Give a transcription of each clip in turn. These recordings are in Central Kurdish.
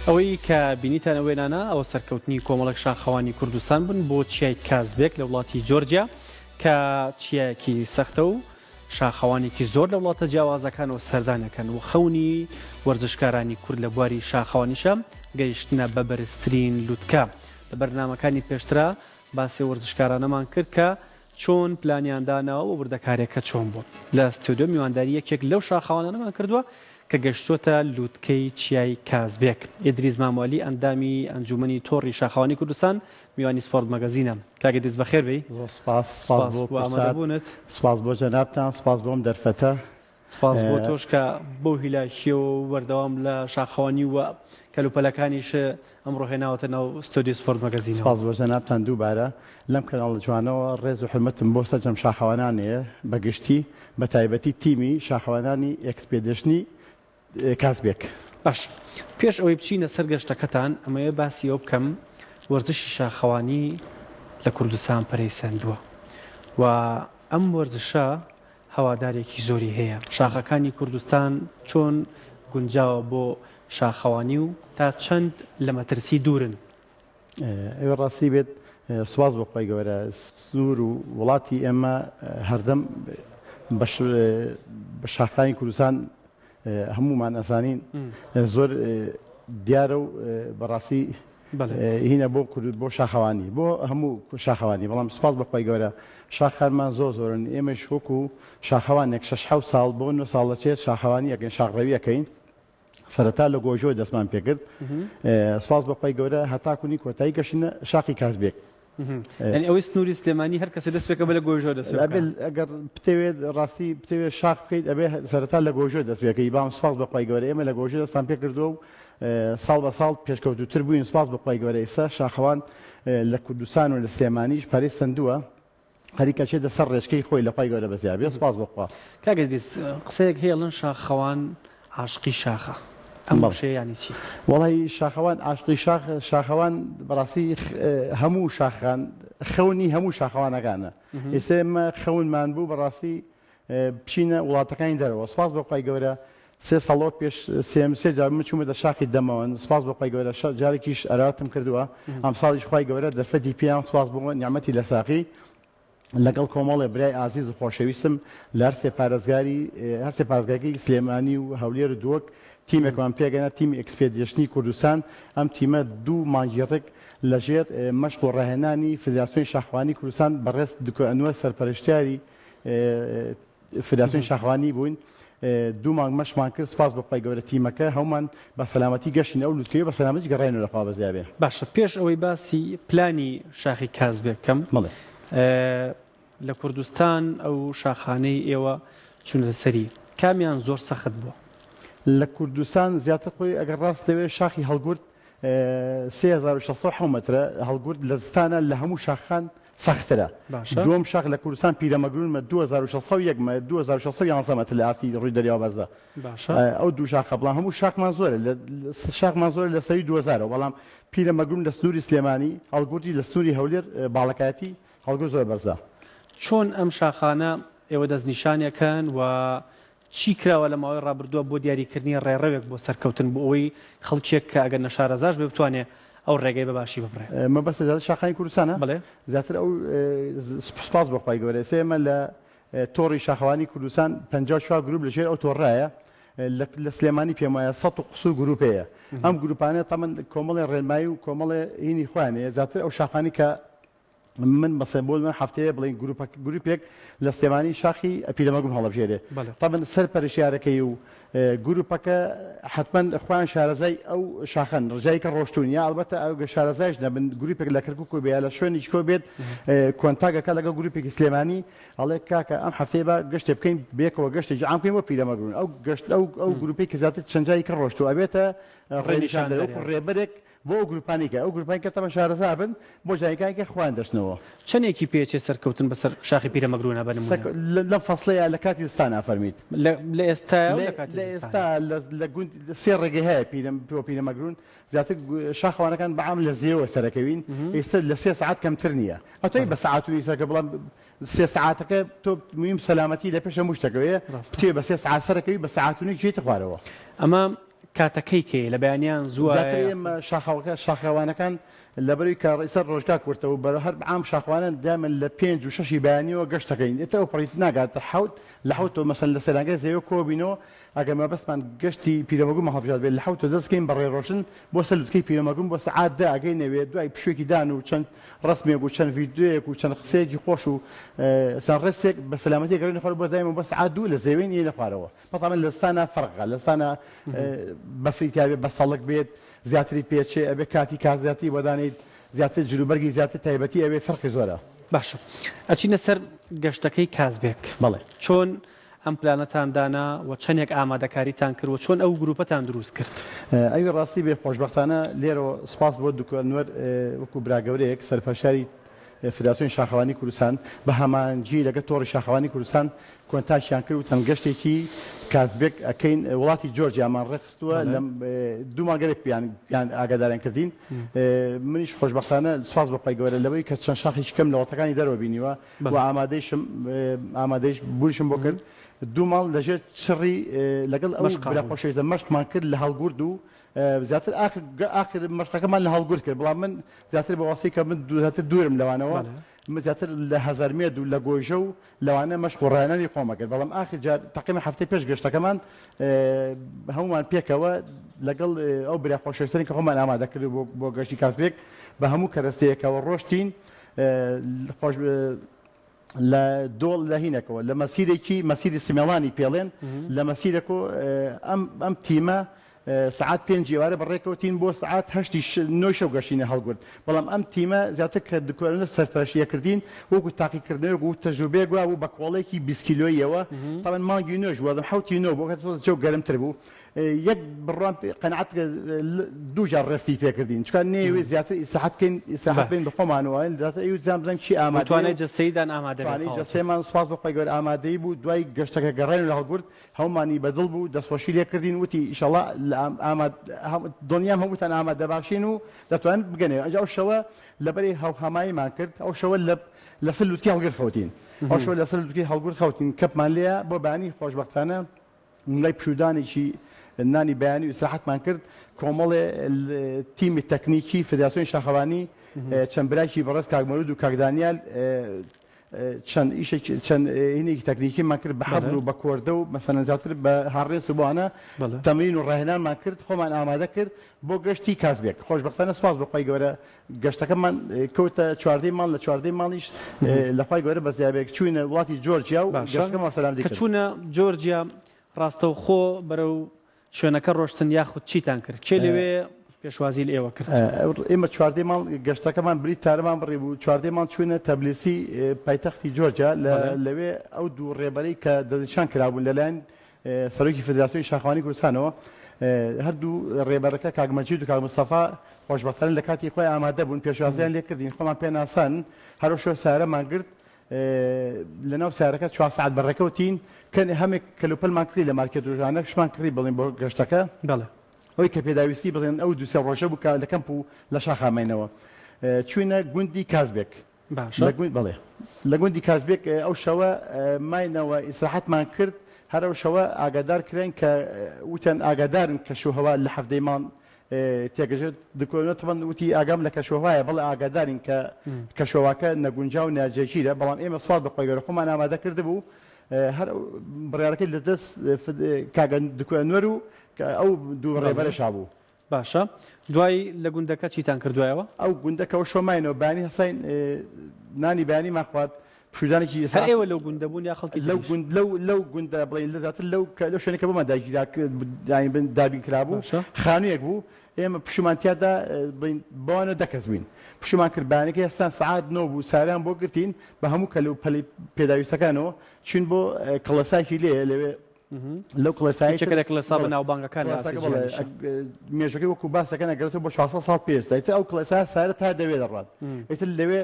ئەوەی کە بینیتان ئەو وێنانە ئەوە سەرکەوتنی کۆمەڵێک شاخەوانی کوردستان بوون بۆ چیای کازبێک لە وڵاتی جۆرجیا کە چیایەکی سەختە و شاخەوانێکی زۆر لە وڵاتە جیاوازەکانەوە سەردانەکەن و خەونی وەرزشکارانی کورد لە بواری شاخەوانیشە گەیشتنە بە بەرزترین لوتکە. لە بەرنامەکانی پێشترا باسی وەرزشکارانەمان کرد کە چۆن پلانیان داناوە و وردەکاریەکە چۆن بوو. لە ستۆدیۆ میوانداری یەکێک لەو شاخەوانانەمان کردووە کە گەشتووەتە لوتکەی چیای کازبێک. ئیدریس مامۆعەلی ئەندامی ئەنجوومەنی تۆڕی شاخەوانی کوردستان میوانی سپۆرت مەگەزینە. کاک ئیدریس بەخێر بێی. زۆر سپاس، سپاس بۆ ئامادەبوونت. سپاس بۆ جەنابتان، سپاس بۆ ئەم دەرفەتە. سپاس بۆ تۆش کە بەو هیلاکیەوە و بەردەوام لە شاخەوانی و کەلوپەلەکانیش ئەمڕۆ هێناوەتە ناو ستۆدیۆی سپۆرت مەگەزینەوە. سپاس بۆ جەنابتان دووبارە لەم کەناڵە جوانەوە ڕێز و حورمەتم بۆ سەرجەم شاخەوانان هەیە بە گشتی بە تایبەتی تیمی شاخەوانانی expedition ی کازبێک. باشە پێش ئەوەی بچینە سەر گەشتەکەتان ئەمەوێ باسی ئەوە بکەم وەرزشی شاخەوانی لە کوردستان پەرەی سەندووە و ئەم وەرزشە هەوادارێکی زۆری هەیە. شاخەکانی کوردستان چۆن گونجاوە بۆ شاخەوانی و تا چەند لە مەترسی دوورن؟ ئەوەی ڕاستی بێت سوپاس بۆ خوای گەورە سنوور و وڵاتی ئێمە هەردەم بە شاخانی کوردستان هەموومان ئەزانین زۆر دیارە و بەڕاستی هینە بۆ کورد بۆ شاخەوانی بۆ هەموو شاخەوانی بەڵام سوپاس بە خوای گەورە شاخانمان زۆر زۆرن ئێمەش وەکو شاخەوانێک شەش حەوت ساڵ بۆ نۆ ساڵ دەچێت شاخەوانی ئەکەین شاخڕەوی ئەکەین سەرەتا لە گۆژۆ دەستمان پێکرد سوپاس بە خوای گەورە هەتاکونی کۆتایی گەشتینە شاخی کازبێک یانی ئەوەی سنووری سلێمانی هەر کەسێ دەست پێکە بە لە گۆیژەوە دەست پێ بکا. ئەگەر بتەوێت ڕاستی بتەوێت شاخ بکەیت ئەبێ سەرەتا لە گۆیژەوە دەست پێ بکەی بەڵام سوپاس بە خوای گەورە ئێمە لە گۆیژە دەستمان پێ کردووە و ساڵ بە ساڵ پێشکەوتووتر بووین سوپاس بە خوای گەورە ئێستا شاخەوان لە کوردستان و لە سلێمانیش پەرەی سەندووە خەریکە ئەچێتە سەر ڕێچکەی خۆی لە خوای گەورە بەزیا بێ سوپاس بۆ خوا. کاک ئیدریس قسەیەک هەیە ئەڵێن شاخەوان عاشقی شاخە ئەم وشەیە یانی چی؟ وەڵای شاخەوان عاشقی شاخ شاخەوان بەڕاستی هەموو شاخان خەونی هەموو شاخەوانەکانە ئێستا ئێمە خەونمان بوو بەڕاستی بچینە وڵاتەکانی دەرەوە سوپاس بۆ خوای گەورە سێ ساڵەوە پێش سێم سێ جار من چوومەتە شاخی دەمەوەن سوپاس بۆ خوای گەورە جارێکیش ئەراتم کردووە ئەمساڵیش خوای گەورە دەرفەتی پێیان سوپاس بۆ نیعمەتی لە ساقی لەگەڵ کۆمەڵێ برای ئازیز و خۆشەویستم لە هەرسێ پارێزگاری هەرسێ پارێزگاکەی سلێمانی و هەولێر و دهۆک تیمێکمان پێگەنا تیمی expedition ی کوردستان ئەم تیمە دوو مانگی ڕێک لەژێر مەشق و ڕاهێنانی فدراسیۆنی شاخەوانی کوردستان بەڕێز دکتۆر ئەنوەر سەرپەرشتیاری فدراسیۆنی شاخەوانی بووین دوو مانگ مەشقمان کرد سوپاس بۆ خوای گەورە تیمەکە هەموومان بە سەلامەتی گەشتین ئەو لوتکەیە بە سەلامەتی گەڕاینەوە لە خوا بەزیا بێ. باشە پێش ئەوەی باسی پلانی شاخی کازبێ بکەم بەڵێ. لە کوردستان ئەو شاخانەی ئێوە چوونەتە سەری کامیان زۆر سەخت بووە؟ لە کوردستان زیاتر خۆی ئەگەر ڕاست دەوێ شاخی هەڵگورد 3607 مەترە هەڵگورد لە زستانە لە هەموو شاخان سەختترە. باشە. دووەم شاخ لە کوردستان پیرەمەگرون مە 2601 مە 2611 مەتر لە ئاستی ڕووی دەریاوە بەرزە. باشە. ئەو دوو شاخە بەڵام هەموو شاخمان زۆرە لە شاخمان زۆرە لە سەرووی 2000 ەوە بەڵام پیرەمەگرون لە سنووری سلێمانی هەڵگوردی لە سنووری هەولێر باڵەکایەتی هەڵگورد زۆر بەرزە. چۆن ئەم شاخانە ئێوە دەستنیشانیەکەن و چی کراوە لە ماوەی ڕابردووە بۆ دیاریکردنی ڕێڕەوێک بۆ سەرکەوتن بۆ ئەوەی خەڵکێک کە ئەگەر نەشارەزاش بێ بتوانێ ئەو ڕێگەی بە باشی ببڕێ؟ مەبەستت زیاتر شاخانی کوردستانە؟ بەڵێ. زیاتر ئەو سوپاس بۆ خوای گەورە ئێستا ئێمە لە تۆڕی شاخەوانی کوردستان 54 گروپ لە ژێر ئەو تۆڕایە لە سلێمانی پێم وایە سەد و قسوور گروپ هەیە ئەم گروپانە تەمەن کۆمەڵێ ڕێنمایی و کۆمەڵێ هینی خۆیان هەیە زیاتر ئەو شاخانی کە من مەسەن بۆ من هەفتەیە بڵین گروپە گروپێک لە سلێمانی شاخی پیرەمەگرون هەڵەبژێرێ تەبن سەر پەرشیارەکەی و گروپەکە حتمما خۆیان شارەزای ئەو شاخەن ڕجای کە ڕۆشتون یا ئەلبەتە ئەو گە شارەزایش نەبن گروپێک لە کەرکوک و بێ لە شوێنیش کۆ بێت کۆنتاگەکە لەگەڵ گروپێکی سلێمانی ئەڵێ کاکە ئەم هەفتەیە با گەشتێ بکەین بێکەوە گەشتێکی عام بکەین بۆ پیرەمەگرون ئەو گەشت ئەو ئەو گروپێک کە زیاتر چەند جاری کە ڕۆشتوو ئەبێتە ڕێنیشاندەر وەکو ڕێبەرێک بۆ ئەو گروپانەی کە ئەو گروپانی کە تەبعەن شارەزا بن بۆ جایەکانی کە خۆیان دەچنەوە. چەنێکی پێ چێ سەرکەوتن بەسەر شاخی پیرەمەگرونا بە نمونە؟ لەم فەسڵەیا لە کاتی زستانا فەرمیت. لە ئێستایا و لە کاتی لە ئێستا لە گوند سێ ڕێگەی هەیە پیرە بۆ پیرەمەگرون زیاتر شاخەوانەکان بە عام لە زێوە سەرەکەوین ئێستا لە سێ سەعات کەمتر نییە ئەتوانی بە سەعات و نیو سەرکە بەڵام سێ سەعاتەکە تۆ مویم سەلامەتی لە پێش هەموو شتەکەوەیە بچێ بە سێ سەعات سەرەکەوی بە سەعات و نیو چێتە خوارەوە. ئەمە. کاتەکەی کەیە لە بەیانیان زووە زیاتر ئێمە شاخەوەکە شاخەوانەکان لەبەروی کە ڕیسەر ڕۆژگا کورتە و بەرە هەر عام شاخوانە دائیمەن لە پێنج و شەشی بەیانیەوە گەشت دەکەین ئیتر ئەو پەڕی ناگاتە حەوت لە حەوتەوە مەسەن لە سەیرانگای زێوە کۆبینەوە ئەگەر مەبەستمان گەشتی پیرەمەگونمان هەڵبژارد بێت لە حەوتەوە دەست کەین بە ڕێڕۆشن بۆ سەر لوتکەی پیرەمەگون بۆ سەعات دە ئەگەینەوێ دوای پشووێکی دان و چەند ڕەسمێک و چەند ڤیدیۆیەک و چەند قسەیەکی خۆش و چەند ڕێسێک بە سەلامەتی ئەگەڕێینە خوارەوە بۆ دایمە بۆ سەعات دوو لە زێوێن یەینە خوارەوە. بەڵام لە زستانا فەرقە لە زستانا بەفری تیا بێت بەسەڵک بێت زیاتری پێچێ ئەبێ کاتی کار زیاتری بۆ دانێیت زیاتر جلوبەرگی زیاتر تایبەتی ئەبێ فەرقی زۆرە. باشە ئەچینە سەر گەشتەکەی کازبێک بەڵێ. چۆن ئەم پلانەتان دانا و چەندێک ئامادەکاریتان کرد و چۆن ئەو گروپەتان دروست کرد؟ ئەوی ڕاستی بێ خۆشبەختانە لێرەوە سوپاس بۆ دکتۆر ئەنوەر وەکو برا گەورەیەک سەرپەرشتیاری فدراسیۆنی شاخەوانی کوردستان بە هەماهەنگی لەگەڵ تۆڕی شاخەوانی کوردستان کۆنتاکتیان کرد وتیان گەشتێکی کازبێک ئەکەین وڵاتی جۆرجیامان ڕێکخستووە لە دوو مانگەرێک پیان پیان ئاگاداریان کردین منیش خۆشبەختانە سوپاس بۆ خوای گەورە لەوەی کە چەند شاخێکی کەم لە وڵاتەکانی دەرەوە بینیوە و ئامادەیشم ئامادەیش بوونیشم بۆ کرد دوو ماڵ لەژێر چڕی لەگەڵ ئەو برا خۆشەویستە مەشقمان کرد لە هەڵگورد و زیاتر ئاخر ئاخر مەشقەکەمان لە هەڵگورد کرد بەڵام من زیاتر بە واسطەی کە من زیاتر دوورم لەوانەوە من زیاتر لە هەزارمێد و لە گۆیژە و لەوانە مەشق و ڕاهێنانی خۆمە کرد بەڵام ئاخر جار تەقریبا هەفتەی پێش گەشتەکەمان هەموومان پێکەوە لەگەڵ ئەو برا خۆشەویستانی کە خۆمان ئامادە کرد بۆ بۆ گەشتی کازبێک بە هەموو کەرەستەیەکەوە ڕۆشتین خۆش لە دۆڵ لە هینەکەوە لە مەسیرێکی مەسیری سمێڵانی پێڵێن لە مەسیرەکۆ ئەم ئەم تیمە سەعات پێنجی ئێوارە بەڕێکەوتین بۆ سەعات هەشتی نۆی شەو گەشتینە هەڵگورد بەڵام ئەم تیمە زیاتر کە دکتۆر سەرپەرشتی ئەکردین وەکو تاقیکردنەوەیەک و تەجروبەیەک وابوو بە کۆڵێکی 20 کیلۆییەوە تەبعەن مانگی نۆش بوو ئەدەم حەوتی نۆ بوو کە تۆز جەو گەرمتر بوو یەک بڕوام پێ قەناعەت دوو جار ڕێستی پێکردین چونکە نەیەوێت زیاتر ئیسراحەت بکەین ئیسراحەت بین بە خۆمانەوە زیاتر ئەیوت زان بزانین چی ئامادەیە توانای جەستەییدان ئامادە بێت توانای جەستەیمان سوپاس بۆ خوای گەورە ئامادەیی بوو دوای گەشتەکە گەڕاین لە هەڵگورد هەموومانی بە دڵ بوو دەستخۆشی لێ کردین وتی ئیشەڵا لە ئاماد دڵنیام هەمووتان ئامادەباشین و دەتوانن بگەنەوە ئەنجا ئەو شەوە لەبەری هاوهەماییمان کرد ئەو شەوە لە لەسەر لوتکەی هەڵگر خەوتین ئەو شەوە لەسەر لوتکەی هەڵگورد خەوتین کەپمان لێیە بۆ بەیانی خۆشبەختانە لای پشوودانێکی نانی بەیانی و ئیسراحەتمان کرد کۆمەڵێ تیمی تەکنیکی فدراسیۆنی شاخەوانی چەند براکی بەڕێز کاک مەرود و کاک دانیال چەند ئیشێکی چەند هینێکی تەکنیکیمان کرد بە حەبل و بە کۆردە و مەسەلەن زیاتر بە هاڕێس و بۆ ئەوانە تەمرین و ڕاهێنانمان کرد خۆمان ئامادە کرد بۆ گەشتی کازبێک خۆشبەختانە سوپاس بۆ خوای گەورە گەشتەکەمان کەوتە چواردەی مانگ لە چواردەی مانگیش لە خوای گەورە بەزیابێک چووینە وڵاتی جۆرجیا و گەشتەکەمان سەلامەتی کە کرد. چوونە جۆرجیا ڕاستەوخۆ بەرەو شوێنەکە ڕۆشتن یاخود چیتان کرد؟ کێ لەوێ پێشوازی لە ئێوە کرد؟ ئێمە چواردەی مانگ گەشتەکەمان بلیت تارەمان بڕی بوو، چواردەی مانگ چووینە تەبلیسی پایتەختی جۆرجیا، لەوێ ئەو دوو ڕێبەرەی کە دەستنیشان کرابوون لەلایەن سەرۆکی فدراسیۆنی شاخەوانی کوردستانەوە هەردوو ڕێبەرەکە کاک مەجید و کاک مستەفا خۆشبەختانە لە کاتی خۆی ئامادە بوون، پێشوازیان لێکردین، خۆمان پێ ناساندن، هەرەوشۆ سارەمان گرت، لەناو سەیارەکە چوار سەعات بەڕێکەوتین کە هەمێک کەلوپەلمان کڕی لە مارکێت و ژانەکشمان کڕی بڵێن بۆ گەشتەکە بەڵێ. ئەوەی کە پێداویستی بڵێن ئەو دوو سێ ڕۆژە بوو کە لە کەمپ و لە شاخا ماینەوە چوینە گوندی کازبێک باشە. لە گوند بەڵێ لە گوندی کازبێک ئەو شەوە ماینەوە ئیسراحەتمان کرد هەر ئەو شەوە ئاگادار کراین کە وتیان ئاگادارن کەشوهەوا لە حەڤدەی مانگ تێگەشت دکتۆر تەبەن وتی ئاگام لە کەشوهەوایە بەڵێ ئاگادارین کە کەشوهەواکە نەگونجاو ناجێگیرە بەڵام ئێمە سوپاس بە خوای گەورە خۆمان ئامادە کردبوو هەر بڕیارەکەی لە دەست کاک دکتۆر ئەنوەر و ئەو دوو ڕێبەرەشا بوو. باشە دوای لە گوندەکە چیتان کرد دوایەوە؟ ئەو گوندەکەوە شۆ ماینەوە بەیانی هەستاین نانی بەیانیمان خوارد پشوودانێکی هەر ئێوە لەو گوندە بوون یا خەڵکی لەو تریش؟ گوند لەو لەو گوندە بڵێین لە زیاتر لەو کە لەو شوێنەی کە بۆمان داگیرا یانی بن دابین کرابوو باشە. خانوویەک بوو ئێمە پشوومان تیادا بڵێین بەوانەوە دە کەس بووین پشوومان کرد بەیانەکەی هەستان سەعات نۆ بوو ساریان بۆ گرتین بە هەموو کەل و پەلی پێداویستەکانەوە چووین بۆ کڵێسایەکی لێیە لەوێ لەو کڵێسایەی یەکێکە لە کڵێسا بەناوبانگەکان لە ئاستی کڵێساکە بەڵێ جیهانیشە. مێژووەکەی وەکوو باس دەکەن ئەگەڕێتەوە بۆ 400 ساڵ پێش ئیتر ئەو کڵێسا سارە تا دەوێ دەڕوات ئیتر لەوێ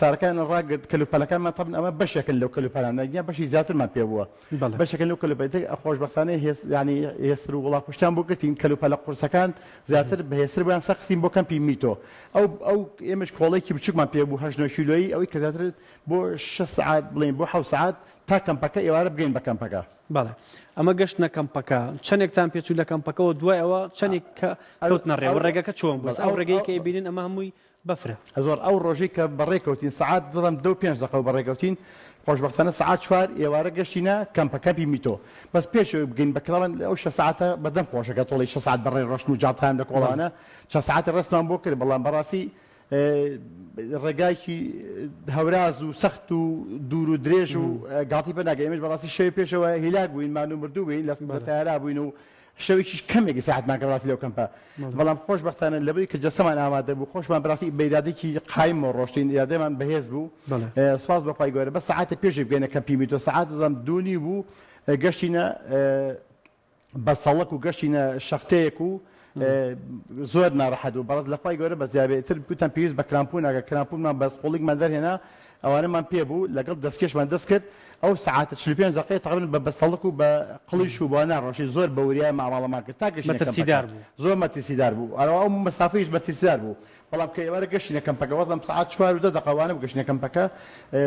سارەکانیان ڕاگرت، کەلوپەلەکانمان تەبعەن ئەمە بەشێکن لەو کەلوپەلانە یان بەشی زیاترمان پێ بووە بەڵێ. بەشێکن لەو کەلوپەلە ئیتر خۆشبەختانە هێس یانی هێستر و وڵاخ پشتیان بۆ گرتین کەلوپەلە قورسەکان زیاتر بە هێستر بۆیان سەرخستین بۆ کەمپی میتۆ ئەو ئەو ئێمەش کۆڵێکی بچووکمان پێ بوو هەشت نۆ کیلۆیی ئەوەی کە زیاتر بۆ شەش سەعات بڵێین بۆ حەوت سەعات. تا کەمپەکە ئێوارە بگەین بە کەمپەکە. بەڵێ ئەمە گەشتنە کەمپەکە چەندێکتان پێچوو لە کەمپەکەوە دوای ئەوە چەندێک کە کەوتنە ڕێ و ڕێگەکە چۆن بوو ئەو ڕێگەی کە ئەیبینن ئەمە هەمووی بەفرە. زۆر ئەو ڕۆژەی کە بەڕێ کەوتین سەعات دڵم دە و پێنج دەقە بەڕێ کەوتین خۆشبەختانە سەعات چوار ئێوارە گەشتینە کەمپە کەمپی میتۆ بەس پێش ئەوەی بگەین بە کڵاوان ئەو شەش سەعاتە بەدەم خۆشە کە تۆڵەی شەش سەعات بەڕێ ڕۆشتن و جاڵتایان لە کۆڵانە چەند سەعاتێ ڕێستمان بۆ کرد بەڵام بەڕاستی ڕێگایکی هەوراز و سەخت و دوور و درێژ و گاڵتی پێ ناکەین ئێمەش بەڕاستی شەوی پێشەوە هیلاک بووین مانوو مردوو بووین لە تەیارا بووین و شەوێکیش کەمێک ئیسراحەتمان کرد بەڕاستی لەو کەمپە بەڵام خۆشبەختانە لەبەری کە جەستەمان ئامادە بوو خۆشمان بەڕاستی بە ئیرادەیەکی قایمەوە ڕۆشتین ئیرادەمان بەهێز بوو سوپاس بۆ خوای گەورە بەس سەعاتێ پێش بگەینە کەمپی میتۆ سەعات دەزانم دوو نیو بوو گەشتینە بە سەڵک و گەشتینە شەختەیەک و زۆر ناڕەحەت بوو بەڕاست لە خوای گەورە بەزیابێ ئیتر وتم پێویست بە کرامپوون ناکە کرامپوونمان بەس قوڵینگمان دەرهێنا ئەوانەمان پێ بوو لەگەڵ دەستکێشمان دەست کرد ئەو سەعاتە 45 دەقەیە تقریبا بە بەستەڵک و بە قڵیش و بەوانە ڕۆشی زۆر بە وریای مامەڵەمان کرد تا گەشتینە کەمپەکە مەترسیدار بوو. زۆر مەترسیدار بوو ئەرەوە ئەو مەسافەیش مەترسیدار بوو بەڵام کە ئێوارە گەشتینە کەمپەکە وەزم سەعات چوار و دە دەقە وانە بوو گەشتینە کەمپەکە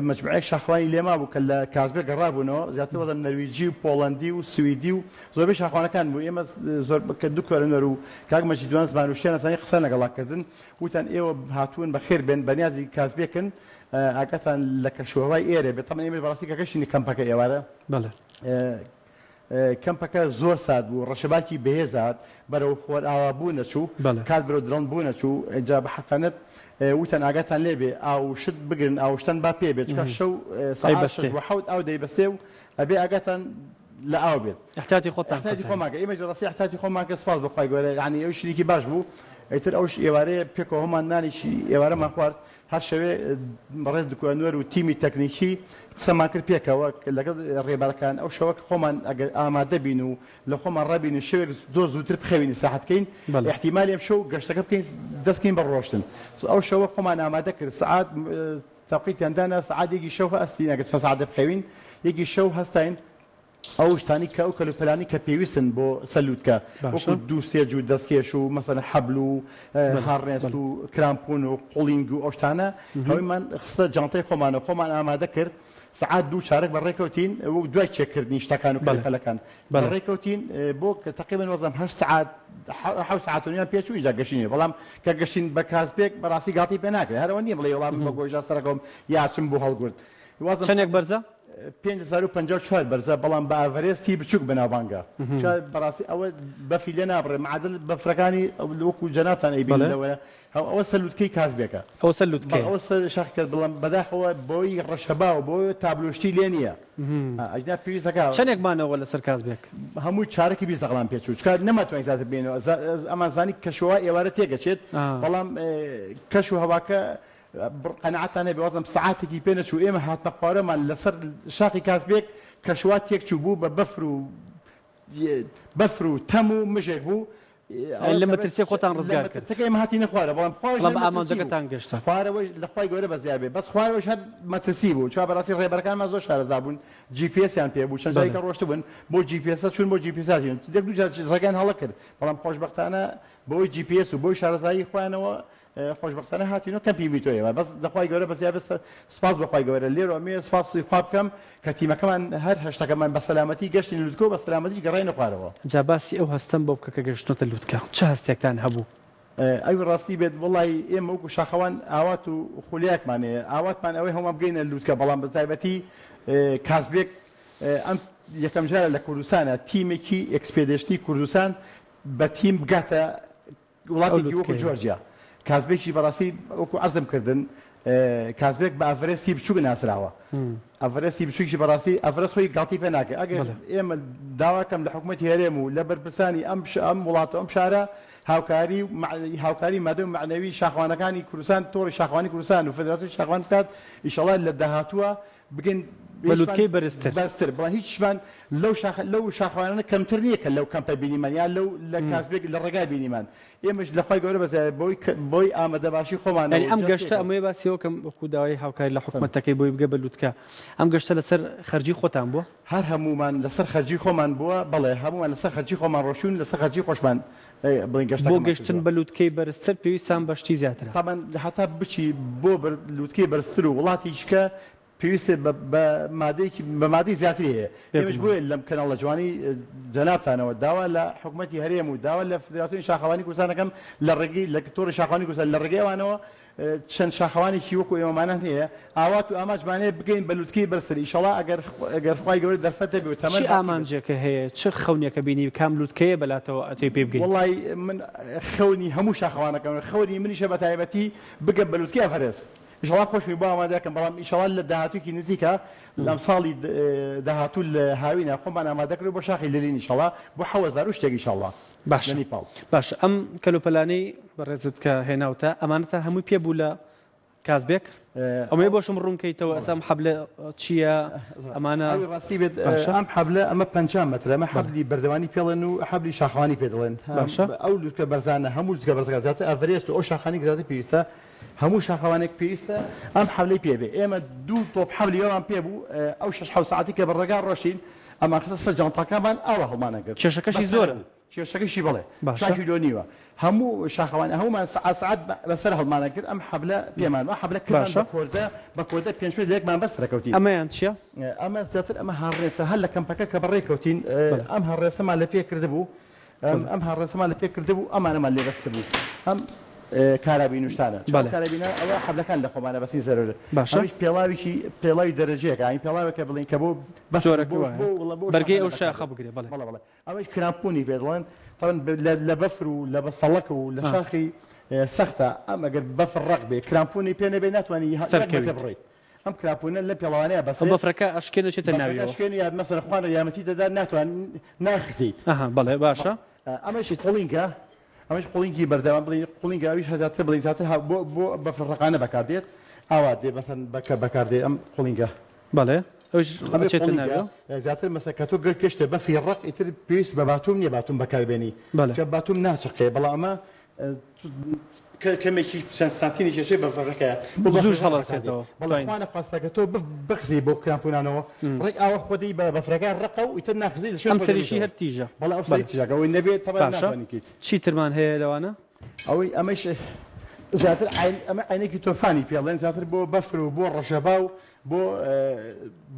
مەجموعەیەک شاخەوانی لێ مابوو کە لە کازبێ گەڕابوونەوە زیاتر وەزم نەرویجی و پۆڵەندی و سویدی و زۆربەی شاخەوانەکان بوو ئێمە زۆر کە دکتۆر ئەنوەر و کاک مەجید دوان زمان و شتیان ئەزانی قسەیان لەگەڵا کردن وتیان ئێوە هاتوون بەخێر بێن بەنیازی کازبێکن ئاگاتان لە کەشوهەوای ئێرە بێت تەبعەن ئێمەش بەڕاستی کە گەشتینە کەمپەکە ئێوارە بەڵێ. کەمپەکە زۆر سارد بوو، ڕەشەباکی بەهێز هات، بەرەو خۆرئاوا بوو نەچوو، کات بەرەو درەنگ بوو نەچوو، ئینجا بە حەقانەت وتیان ئاگاتان لێ بێ ئاو و شت بگرن، ئاو و شتان با پێ بێت، چونکە شەو سەعات شەش بۆ حەوت ئاو دەیبەستێ و ئەبێ ئاگاتان لە ئاو بێت. ئیحتیاتی خۆتان ئیحتیاتی خۆمان کرد، ئێمەش بەڕاستی ئیحتیاتی خۆمان کرد، سوپاس بۆ خوای گەورە، یەعنی ئەویش شتێکی باش بوو، ئیتر ئەوش ئێوارەیە پێکەوە هەموومان نانێکی ئێوارەمان خوارد، هەر شەوێ بەڕێز دکتۆر ئەنوەر و تیمی تەکنیکی قسەمان کرد پێکەوە لەگەڵ ڕێبەرەکان ئەو شەوە کە خۆمان ئەگەر ئامادە بین و لە خۆمان ڕابین و شەوێک زۆر زووتر بخەوین ئیسراحەت کەین ئیحتیمالی ئەم شەو گەشتەکە بکەین دەست کەین بە ڕۆشتن ئەو شەوە خۆمان ئامادە کرد سەعات تەوقیتیان دانا سەعات یەکی شەو هەستین ئەگەر چەند سەعاتێ بخەوین یەکی شەو هەستاین ئەو شتانەی کە ئەو کەلوپەلانەی کە پێویستن بۆ سەر لوتکە باشە. وەکو دوو سێ جووت دەستکێش و مەسەلەن حەبل و بەلێ harness بەلێ. و کرامپون و قوڵینگ و ئەو شتانە مهم. هەموویمان خستە جانتای خۆمانەوە خۆمان ئامادە کرد سەعات دوو چارەک بەڕێ کەوتین وەک دوای چێک کردنی شتەکان و بەلێ کەلوپەلەکان بەلێ. بەڕێ کەوتین بۆ کە تەقریبەن وەزم هەشت سەعات حەوت سەعات و نیوان پێ چوو ئینجا گەشتینێ بەڵام کە گەشتین بە کازبێک بەڕاستی گاڵتەی پێ ناکرێ هەر ئەوە نییە بڵێی وەڵا من بە مهم. گۆیژا سەرەکەوم یا چم بۆ هەڵگورد وازم چەنێک بەرزە؟ 5054 بەرزە بەڵام بە ئاڤەرێستی بچوک بەناوبانگە چا بەڕاستی ئەوە بەفی لێ نابڕێ معادل بەفرەکانی وەکو جەنابتان ئەیبینن بەڵێ. لەوەیە هەو ئەوە سەر لوتکەی کازبێکە ئەوە سەر بەڵێ لوتکەیە. ئەوە سەر شاخی کاز بەڵام بەداخەوە بۆی ڕەشەبا و بۆی تابلۆشتی لێ نییە ئەجنا پێویست دەکا چەنێک مانەوە لەسەر کازبێک؟ هەمووی چارەکی 20 دەقەمان پێ چوو چکا نەماتوانی زیاتر بێینەوە ئەمان زانی کەشوهەوا ئێوارە تێگەچێت بەڵام کەش و هەواکە قەناعەتان هەبێ وازم سەعاتێکی پێ نەچوو ئێمە هاتنە خوارەمان لەسەر شاخی کازبێک کەشوا تێک چوو بوو بە بەفر و بەفر و تەم و مژێک بوو لە مەترسی خۆتان ڕزگار کرد مەترسەکە ئێمە هاتینە خوارە بەڵام خواش بەڵام ئامانجەکەتان گەشتە خوارەوەش لە خوای گەورە بەزیا بێ بەس خوارەوەش هەر مەترسی بوو چوا بەڕاستی ڕێبەرەکانمان زۆر شارەزا بوون GPS یان پێ بوو چەند جارێکە ڕۆشتبوون بۆ GPS ە چوون بۆ GPS هاتین یەک دوو جار ڕێگەیان هەڵە کرد بەڵام خۆشبەختانە بەوەی GPS و بۆی شارەزایی خۆیانەوە خۆشبەختانە هاتینەوە کەمپی میتۆیەوە بەس لە خوای گەورە بەزیا بێت سپاس بۆ خوای گەورە لێرەوە ئەمەوێ سپاسی خوا بکەم کە تیمەکەمان هەر هەشتەکەمان بە سەلامەتی گەشتین لوتکە و بە سەلامەتیش گەڕاینە خوارەوە. جا باسی ئەو هەستەم بۆ بکە کە گەشتنەتە لوتکە چ هەستێکتان هەبوو؟ ئەوی ڕاستی بێت وەڵای ئێمە وەکو شاخەوان ئاوات و خولیایەکمان هەیە ئاواتمان ئەوەی هەموومان بگەینە لوتکە بەڵام بە تایبەتی کازبێک ئەم یەکەم جارە لە کوردستانە تیمێکی expedition ی کوردستان بە تیم بگاتە وڵاتێکی وەکو جۆرجیا کازبێکیش بەڕاستی وەکو عەرزم کردن کازبێک بە ئەڤرێستی بچوک ناسراوە ئەڤرێستی بچووکی بەڕاستی ئەڤرێست خۆی گاڵتی پێ ناکەێت ئەگەر ئێمە داواکەم لە حکوومەتی هەرێم و لە بەرپرسانی ئەم ئەم وڵاتە ئەم شارە هاوکاری و هاوکاری مادە و معنەوی شاخوانەکانی کوردستان تۆڕی شاخوانی کوردستان و فدراسیۆنی شاخوان بکات ئیشەڵا لە داهاتووە بگەین بە لوتکەی بەرزتر. بەرزتر بەڵام هیچمان لەو شاخ لەو شاخەوانانە کەمتر نییە کە لەو کەمپە بینیمان یان لەو لە کازبێک لە ڕێگا بینیمان ئێمەش لە خوای گەورە بەزیایە بۆی بۆی ئامادەباشی خۆمانەوە یانی ئەم گەشتە جەستەیەکەوە. ئەمەوێ باسی ئەوە کەم وەکوو داوای هاوکاری لە حکومەتەکەی بۆی بگە بە لوتکە ئەم گەشتە لەسەر خەرجی خۆتان بووە؟ هەر هەموومان لەسەر خەرجی خۆمان بووە بەڵێ هەموومان لەسەر خەرجی خۆمان ڕۆشتوین لەسەر خەرجی خۆشمان بڵێین بۆ گەشتەکەمان گەشتن کردووە. بە لوتکەی بەرزتر پێویستان بە شتی زیاترە. تەبعەن هەتا بچی بۆ لوتکەی بەرزتر و وڵاتێکیش کە. پێویستە بە مادەیەکی بە مادەی زیاتری هەیە. ئێمەش بێگومان. بۆیە لەم کەناڵە جوانەی جەنابتانەوە داوا لە حکومەتی هەرێم و داوا لە فدراسیۆنی شاخەوانی کوردستان دەکەم لە ڕێگەی لە تۆڕی شاخەوانی کوردستان لە ڕێگەی ئەوانەوە چەند شاخەوانێکی وەکو ئێمەمانان هەیە ئاوات و ئامانجمان هەیە بگەین بە لوتکەی بەرزتر ئیشەڵا ئەگەر ئەگەر خوای گەورە دەرفەت هەبێ و تەمەن چی باقی بێت. ئامانجێکە هەیە چ خەونێکە بینی کام لوتکەیە بەلاتەوە ئەتەوێ پێی بگەی؟ وەڵای من خەونی هەموو شاخەوانەکەم خەونی منیشە بە تایبەتی بگەم بە لوتکەی ئەڤەرێست ئیشەڵا خۆشمی بۆ ئامادە کەم بەڵام ئیشەڵا لە داهاتوویەکی نزیکا لەم ساڵی داهاتوو لە هاوینا خۆمان ئامادە کردووە بۆ شاخی للین ئیشەڵا بۆ 7000 و شتێک ئیشەڵا لە باشە نیپاڵ. باشە ئەم کەلوپەلانەی بەڕێزت کە هێناوتە ئەمانەتان هەمووی پێ بوو لە کازبێک؟ ئەمەی بۆشم ڕوون کەیتەوە ئەسا ئەم حەبلە چییە ئەمانە ئەوی ڕاستی بێت باشە ئەم حەبلە ئەمە 50 مەترە ئەمە بەڵێ حەبلی بەردەوانی پێڵێن و حەبلی شاخەوانی پێ دەڵێن باشە ئەو لوتکە بەرزانە هەموو لوتکە بەرزەکان زیاتر ئەڤرێست و ئەو شاخانەی کە زیاتر پێویستە هەموو شاخەوانێک پێویستە ئەم حەبلەی پێ بێ ئێمە دوو تۆپ حەبلی ئەوان پێ بوو ئەو شەش حەوت سەعاتی کە بە ڕێگا ڕۆشتین ئەمان خستە سەر جانتاکانمان ئاوا هەڵمانەگرت کێشەکەشی بەس زۆرە. نەبوو کێشەکەشی بەڵێ باشە. چوار کیلۆ نیوە هەموو شاخەوان هەموومان سەعات سەعات بەسەر هەڵمانەکرد ئەم حەبلە پێمان ئەو حەبلە کردمان باشە. بە کۆردە بە کۆردە پێنج پێنج لە یەکمان بەست ڕێکەوتین. ئەمەیان چیە؟ ئەمە زیاتر ئەمە هاڕێسە هەر لە کەمپەکە کە بەڕێ کەوتین بەڵێ. ئەم هاڕێسەمان لە پێ کردبوو ئەم هاڕێسەمان لە پێ کردبوو ئەمانەمان لێ بەستبوو ئەم کارابین و شتانە چ ئەو بەڵێ. کارابینە ئەوە حەبلەکان لە خۆمانە بەسین زەرەر باشە. ئەمیش پێڵاوێکی پێڵاوی دەرەجەیەکە یانی پێڵاوێکە بڵێین کە بۆ بەفر و جۆرەکە بۆ وایە بۆ بۆ بەرگەی شاخانە ئەو بەکار شاخە دێت بگرێ بەڵێ. بەڵێ بەڵێ ئەمەش کرامپونی پێ دەڵێن تەبعەن لە بەفر و لە بەسەڵەک و لە شاخی سەختە ئەم ئەگەر بەفر ڕەق بێ کرامپونی پێ نەبێ ناتوانانی یەک مەتر سەرکەویت. بڕۆیت ئەم کرامپونە لە پێڵاوانەیە ئەو بەسێ بەفرەکە ئەشکێن ئەچێتە بەفرەکە ناویەوە. ئەشکێن یا مەسەلەن خوانە یارمەتی دەدا ناتوان ناخزیت. ئەها بەڵێ باشە. ئەمەش قوڵینگە ئەمەش قوڵینگی بەردەوام بڵێین قوڵینگە ئەویش زیاتر بڵێین زیاتر بۆ بۆ بەفر ڕەقانە بەکاردێت ئاوا دێ مەسەن بەکە بەکاردێ ئەم قوڵینگە. بەڵێ ئەویش ئەمە ئەچێتە قوڵینگە ناویەوە. زیاتر مەسە کە تۆ گەشتە بەفری ڕەق ئیتر پێویست بە باتوم نییە باتوم بەکاربێنی بەڵێ. چە باتوم ناچەقێ بەڵام ئەمە کەمێکی چەند سانتینی کێشەی بە بەفرەکەیە بۆ بەفری زووش ڕەق بەکاردێ هەڵەسێتەوە بەڵێ دوای. خوا نەخواستە کە تۆ بخزی بۆ کرامپونانەوە ڕێک ئاوە خۆدەی بە بەفرەکە ڕەقە و ئیتر ناخزی لە شوێن ئەم خۆی سەریشی دەمێنێتەوە. هەر تیژە. بەڵێ ئەو سەری بەڵێ. تیژە ئەوەی نەبێت تەبعەن باشە ناتوانی کەیت. چی ترمان هەیە لەوانە؟ ئەوەی ئەمەش زیاتر عین ئەمە عینێکی تۆفانی پێڵێن زیاتر بۆ بەفر و بۆ ڕەشەبا و بۆ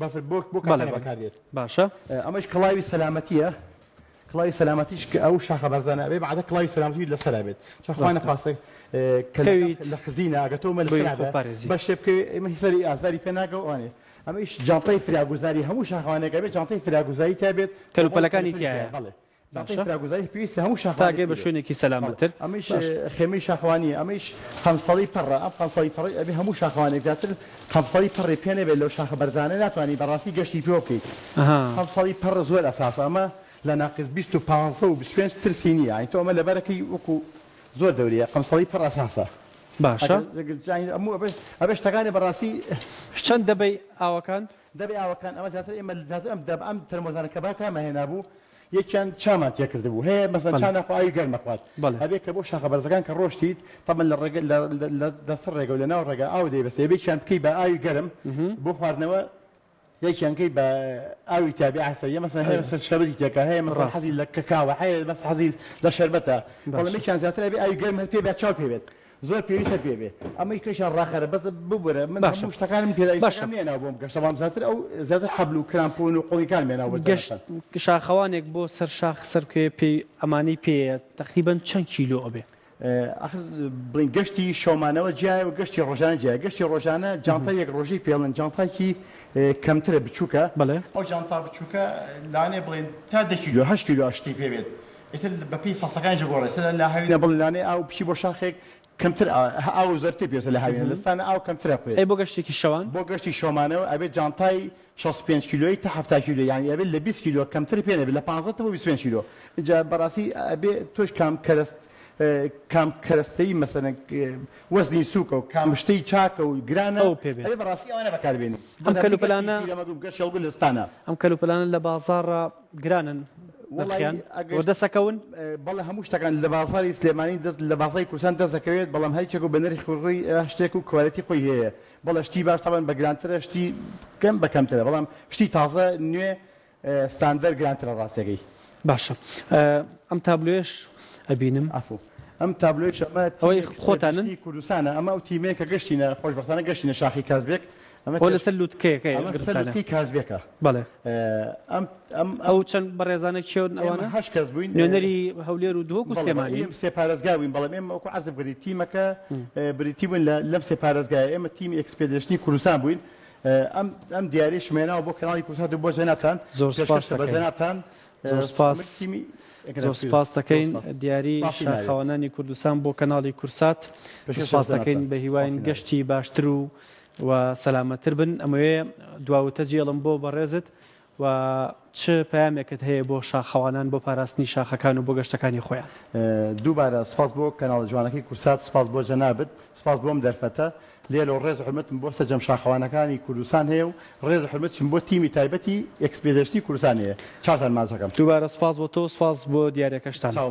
بەفر بۆ بۆ بەڵێ کەفەنە بەڵێ بەکاردێت. باشە. ئەمەش کڵاوی سەلامەتیە کڵاوی سەلامەتیش کە ئەو شاخە بەرزانە ئەبێ بەعادە کڵاوی سەلامەتی لەسەرا بێت چا خوا ڕاستە. نەخواستە کە لە کەویت لە خزینە ئەگەر تۆ مە بۆی لەسەرا بێ خۆپارێزی. بەشێ بکەوێ ئێمە هیچ سەری ئازاری پێ ناگە و ئەوانێ ئەمەیش جانتای فریاگوزاری هەموو شاخەوانێک ئەبێ جانتای فریاگوزاری تا بێت کۆمەڵێک کەلوپەلەکانی کەلوپەلی تیایە. تیایە بەڵێ جانتای باشە. فریاگوزاری پێویستە هەموو تا شاخەوانێک گەی بە پێ بێت شوێنێکی بەڵێ سەلامەتتر. ئەمەیش باشە. خێمەی شاخەوانیە ئەمەیش قەمسەڵی پەڕە ئەم قەمسەڵی پەڕەی ئەبێ هەموو شاخەوانێک زیاتر قەمسەڵی پەڕی پێ نەبێت لەو شاخە بەرزانە ناتوانی بەڕاستی گەشتی پێوە بکەیت ئەها. قەمسەڵی پەڕ زۆر ئەساسە ئەمە لە ناقس 20 و 15 و 25 ترسی نییە یانی تۆ ئەمە لەبەرەکەی وەکو زۆر دەوریە قەمسەڵی پەڕ ئەساسە باشە. ئەگەر یانی هەموو ئەبێ ئەبێ شتەکانی بەڕاستی چەند دەبەی ئاوەکان؟ دەبەی ئاوەکان ئەمە زیاتر ئێمە زیاتر ئەم دەب ئەم تەرمۆزانە کە باکامان هێنابوو یەکیان چامان تێکردبوو هەیە مەسەن چا بەڵێ. ناخوا ئاوی گەرم ئەخوات بەڵێ. ئەبێ کە بۆ شاخە بەرزەکان کە ڕۆشتیت تەبعەن لە ڕێگە لە لە لەسەر ڕێگە و لە ناو ڕێگا ئاو دەیبەستێ ئەبێ یەکیان بکەی بە ئاوی گەرم بۆ خواردنەوە یەکیان کەی بە ئاوی تابی عەسەیە مەسەن هەیە مەسەن شەربەتی تێکا هەیە مەسەن ڕاستە. حەزی لە کەکاوە هەیە مەسەن حەزی لە شەربەتە بەڵام باشە. یەکیان زیاتر ئەبێ ئاوی گەرم هەر پێ بێ چاو پێ بێت زۆر پێویستە پێ بێ ئەمەی کەشیان ڕاخەرە بەس ببورە من باشە. هەموو شتەکانم باشە. پێداویستەکانم نێناوە بۆم گەشتە بەڵام زیاتر ئەو زیاتر حەبل و کرامپۆن و قوڵینکانم هێناوە بۆ گەشت جەنابتان. شاخەوانێک بۆ سەر شاخ سەربکەوێ پێی ئەمانەی پێیە تەقریبەن چەند کیلۆ ئەبێ؟ ئاخر بڵێین گەشتی شەومانەوە جیایە و گەشتی ڕۆژانە جیایە، گەشتی ڕۆژانە جانتای یەک ڕۆژەی پێڵێن جانتایکی کەمترە بچووکە، بەڵێ. ئەو جانتا بچووکە لانێ بڵێن تا دە کیلۆ هەشت کیلۆ شتی پێ بێت، ئیتر بەپێی فەسڵەکانیش دەگۆڕێت، سەرە لە هاوینە بڵێن لانێ ئاو بچی بۆ شاخێک کەمتر ئاو زۆرتر پێویستە لە هاوینە لە زستانە ئاو کەمترە خوێ. ئەی بۆ گەشتێکی شەوان؟ بۆ گەشتی شەومانەوە ئەبێت جانتای 65 کیلۆیی تا 70 کیلۆ یانی ئەبێت لە 20 کیلۆ کەمتر پێ نەبێت لە 15 تا بۆ 25 کیلۆ ئینجا بەڕاستی ئەبێ تۆش کام کەرەست کام کەرەستەی مەسەلەن وەزنی سووکە و کام شتەی چاکە و گرانە ئەو پێ بێت. ئەبێ بەڕاستی ئەوانە بەکاربێنی ئەم بۆ گەشتی کەلوپەلانە پیرەمەگرون گەشتی هەڵگورد لە زستانە. ئەم کەلوپەلانە لە بازاڕا گرانن وەڵایی نرخیان ئەگەر و دەسەکەون؟ بەڵێ هەموو شتەکان لە بازاڕی سلێمانی دەست لە بازاڕی کوردستان دەست دەکەوێت بەڵام هەر یەکێک و بە نرخی خۆی شتێک و quality خۆی هەیە بەڵێ شتی باش تەبعەن بە گرانترە شتی کەم بە کەمترە بەڵام شتی تازە نوێ ستاندەر گرانترە ڕاستەکەی. باشە ئەم تابلۆیەش ئەبینم. عەفو ئەم تابلۆیش ئەمە ئەوەی تیمێک خۆتانن؟ سەرپشکی کوردستانە ئەمە ئەو تیمەیە کە گەشتینە خۆشبەختانە گەشتینە شاخی کازبێک. ئەمە ئەوە لەسەر لوتکەیەکەیە ئەمە سەر گرتانە. لوتکەی کازبێکە. بەڵێ. ئەم ئەم ئەو چەند بەڕێزانە کێون ئێمە ئەوانە؟ هەشت کەس بووین. نوێنەری هەولێر و دهۆک و بەڵێ بەڵێ سلێمانین. ئێمە سێ پارێزگا بووین بەڵام ئێمە وەکو عەرزم کردی تیمەکە بریتی بووین لە لەم سێ پارێزگایە ئێمە تیمی expedition ی کوردستان بووین ئەم ئەم دیاریش مێناوە بۆ کەناڵی کوردسات و بۆ جەنابتان زۆر سپاس پێشکەشە بە دەکەین. جەنابتان زۆر سپاس. تیمی زۆر سپاس دەکەین زۆر سپاس. دیاری سپاسی ناوێت. شاخەوانانی کوردستان بۆ کەناڵی کورسات پێشکەشە سپاس جەنابتان. دەکەین بە هیواین سپاسی ناوێت. گەشتی باشتر و و سەلامەتتر بن ئەمەوێ دواوتە جێڵم بۆ بەڕێزت و چ پەیامێکت هەیە بۆ شاخەوانان بۆ پاراستنی شاخەکان و بۆ گەشتەکانی خۆیان؟ دووبارە سوپاس بۆ کەناڵە جوانەکەی کورسات، سوپاس بۆ جەنابت، سوپاس بۆ ئەم دەرفەتە. لێرەوە ڕێز و حورمەتم بۆ سەرجەم شاخەوانەکانی کوردستان هەیە و ڕێز و حورمەتیشم بۆ تیمی تایبەتی expedition ی کوردستان هەیە. چاوتان ماچ دەکەم. دووبارە سوپاس بۆ تۆ و سوپاس بۆ دیاریەکەشتان. چاو.